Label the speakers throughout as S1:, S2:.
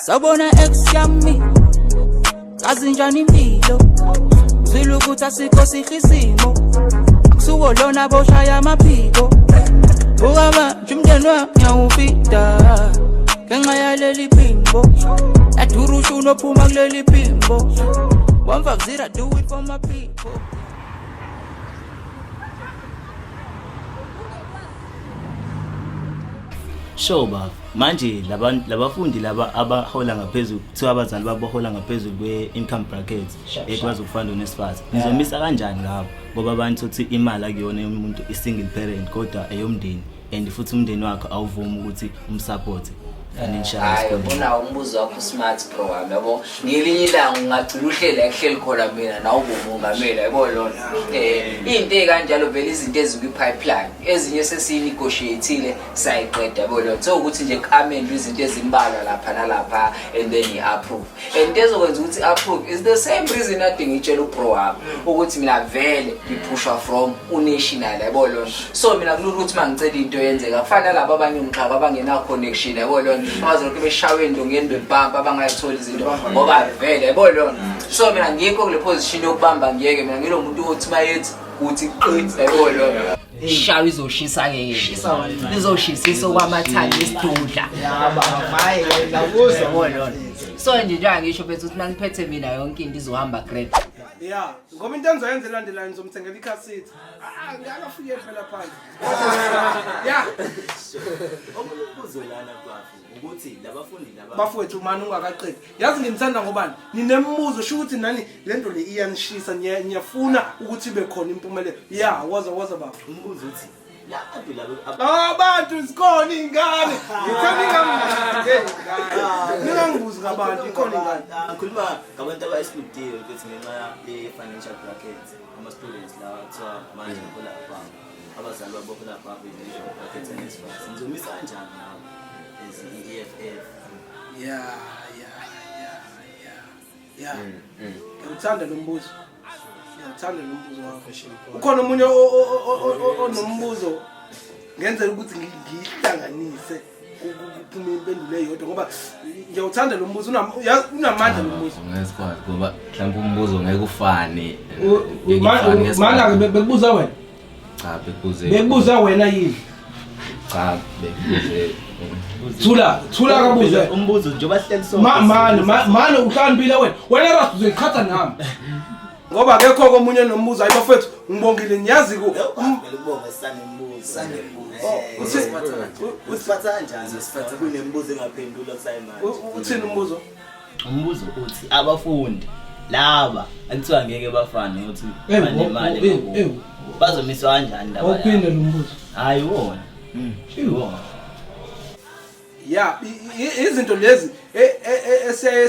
S1: Sawubona ex yami, kazi njani impilo? Uzwile ukuthi asikho sihle isimo, akusuwo lona boshaya amaphiko. Buka manje umndeni wami ngiyawufida ngenxa yaleli phimbo, ladura ushuni ophuma kuleli phimbo. 150, I do it for my people.
S2: Sure baba, manje labantu labafundi laba abahola ngaphezulu kuthiwa abazali babo bahola ngaphezulu kwe-income bracket ekwazi ukufanda uNSFAS. Nizomisa kanjani ngabo? Ngoba abantu uthi imali akuyona yomuntu i-single parent kodwa eyomndeni and futhi umndeni wakhe awuvumi ukuthi umsupport financially
S3: Hayi,
S2: esikoleni.
S3: unawo umbuzo wakho smart bro wami, yabo. Ngelinye ilanga ungagcina uhleli la kuhleli khona mina nawe ube umongameli, yabo lona. Into ey'kanjalo vele izinto ezikwi-pipeline, ezinye sesiyi-negotiate-ile sayiqeda, yabo lona. So ukuthi nje ku-amendwe izinto ezimbalwa lapha nalapha and then i-approve. And into ezokwenza ukuthi i-approve is the same reason ade ngitshela ubro wami ukuthi mina vele ngiphushwa from unational, yabo lona. So mina kulula ukuthi uma ngicela into yenzeka, kufana nalabo abanye umxhaka abangena connection, yabo lona, abazolokhu beshawe endongeni bebhampa abangayitholi izinto ngoba vele, yabo lona. So mina ngikho kule position yokubamba ngiyeke, mina ngilo muntu othi mayethi uthi qitsi, yabo lona. Shawa izoshisa-ke, izoshisisa okwamathanga isidudla.
S4: Yaba, hayi, ngiyakuzwa.
S3: Yabo lona. So nje njengoba ngisho mfethu ukuthi mangiphethe mina yonke into izohamba great.
S5: Ya, ngoba into engizoyenza elandelayo ngizomthengela i-car seat. Ah, ngeke afike phela phansi. Ya,
S2: Omunye umbuzo lana bafo ukuthi labafundi laba
S5: bafowethu mani ungakaqedi. Yazi ngimthanda ngobani? Ninemibuzo sho ukuthi nani lento le iyanishisa niyafuna ukuthi ibe khona impumelelo. Ya, woza woza baba.
S2: Umbuzo uthi labantu laba
S5: Abantu zikhona iy'ngane. Ngithanda Hey, ningangibuzi ngabantu, ikhona ingane.
S2: Ngikhuluma ngabantu aba-excludiwe ukuthi ngenxa ye-financial bracket, ama-students lawa kuthiwa manje bahola above, abazali babo bahola above i-financial bracket ye-NSFAS. Nizomisa kanjani ngabo as i-EFF?
S5: Ya, ngiyawuthanda lo mbuzo, ngiyawuthanda lo mbuzo wakho. Ukhona omunye onombuzo? Ngenzela ukuthi ngiyihlanganise kuphume impendulo eyodwa ngoba ngiyawuthanda lo mbuzo, unamandla lo mbuzo.
S6: Ngeke sikwazi ngoba mhlawumbe umbuzo ngeke ufane. Ngeke ifane ngesikhathi.
S5: Mana-ke bekubuza wena?
S6: Cha, bekubuze.
S5: Bekubuza wena yini?
S6: Cha, bekubuze.
S5: Thula, thula, kabuze.
S2: Umbuzo njengoba sihleli sonke
S5: Mani mani, uhlakaniphile wena, wena Ras uzoyiqhatha nami ngoba akekho komunye nombuzo. Hayi bafethu, ngibongile, ngiyazi ku
S2: Vele kubonga, sisanembuzo.
S5: Oh,
S2: Usiphatha kanjani kunembuzo engaphendulwa kusayimanje?
S5: Uthini umbuzo?
S2: Umbuzo uthi abafundi laba akuthiwa ngeke bafane ukuthi
S5: Eh,
S2: banemali emakubo. Bazomiswa kanjani ndaba
S5: Awuphinde
S2: yabo?
S5: lo mbuzo.
S2: Hayi wona, iwona.
S5: Ya, izinto lezi esiyaye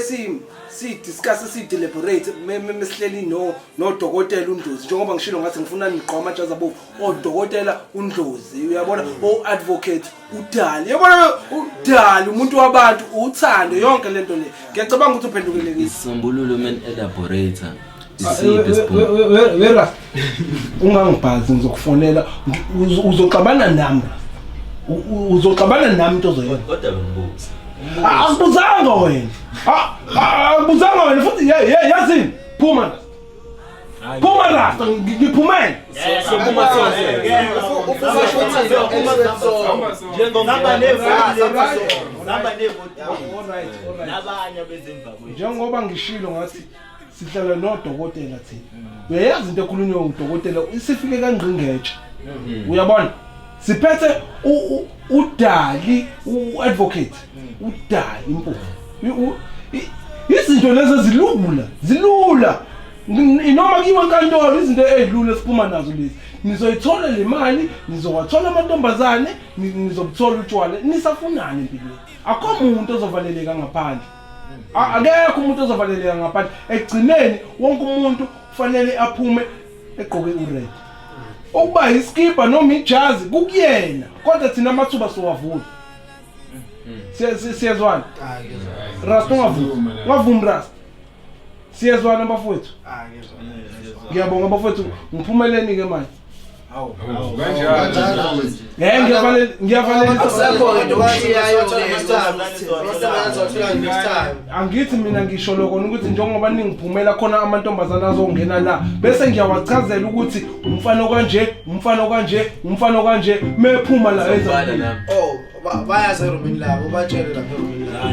S5: si-discuss, si-deliberate mesihleli no nodokotela uNdlozi. Njengoba ngishilo ngathi ngifuna nigqoke amajazi abovu, odokotela uNdlozi, uyabona, o-advocate uDali, uyabona, uDali umuntu wabantu, uthando, yonke lento le. Ngiyacabanga ukuthi uphendukelekile.
S6: Isisombululo man elaborator. Isiphi isiphumelo?
S5: Wera, ungangibhazi, ngizokufonela, uzoxabana nami, uzoxabana nami into ozoyenza.
S2: Kodwa bengibuza.
S5: Akubuzanga wena. Akubuzanga wena futhi yazini, phuma la, phuma rasta, ngiphumele.
S2: Sophuma sonke. Njengoba nehamba nevoti nabanye abezemva kwethu.
S5: Njengoba ngishilo ngathi sihlala nodokotela thina, uyayazi into ekhulunywa udokotela isifike kangqingetshe, uyabona. Siphethe uDali, u-advocate uDali Impofu. Izinto lezi ezilula zilula. Noma kuyiwa enkantolo, izinto ey'lula esiphuma nazo lezi. Nizoyithola le mali, nizowathola amantombazane, nizobuthola utshwala. Nisafunani empilweni? Akho muntu ozovaleleka ngaphandle. Akekho umuntu ozovaleleka ngaphandle. Ekugcineni wonke umuntu kufanele aphume egqoke ured, ukuba iskipa noma ijazi kukuyena, kodwa thina amathuba sowavula. Siyezwana Rasta? Ungavumi, ungavumi Rasta. Siyezwana bafowethu? Ngiyabonga bafowethu, ngiphumeleni-ke manje. Eh ngiyavalelisa.
S4: Akusekho into bashiyayo next time. Next time.
S5: Angithi mina ngisho lokho ukuthi njengoba ningiphumela khona amantombazana azongena la bese ngiyawachazela ukuthi umfana kanje, umfana kanje, umfana kanje mephuma la enza.
S6: Ngibala nami.
S4: Oh, bayazi erumini labo, batshele lapha erumini labo.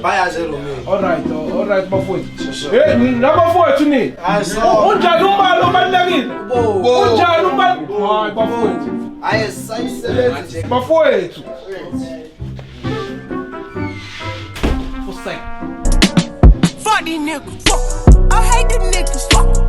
S4: Bayazi erumini.
S5: Alright, alright bafowethu. Hey nabafowethu ni.
S4: Hayi, so.
S5: Unjani umbalo obalulekile?
S4: Bo.
S5: Unjani umbalo? Hayi bafowethu.
S4: Hayi, sayisebenzi nje.
S5: Bafowethu. Fusek.
S1: Fuck these niggas. Fuck. I hate them niggas. Fuck.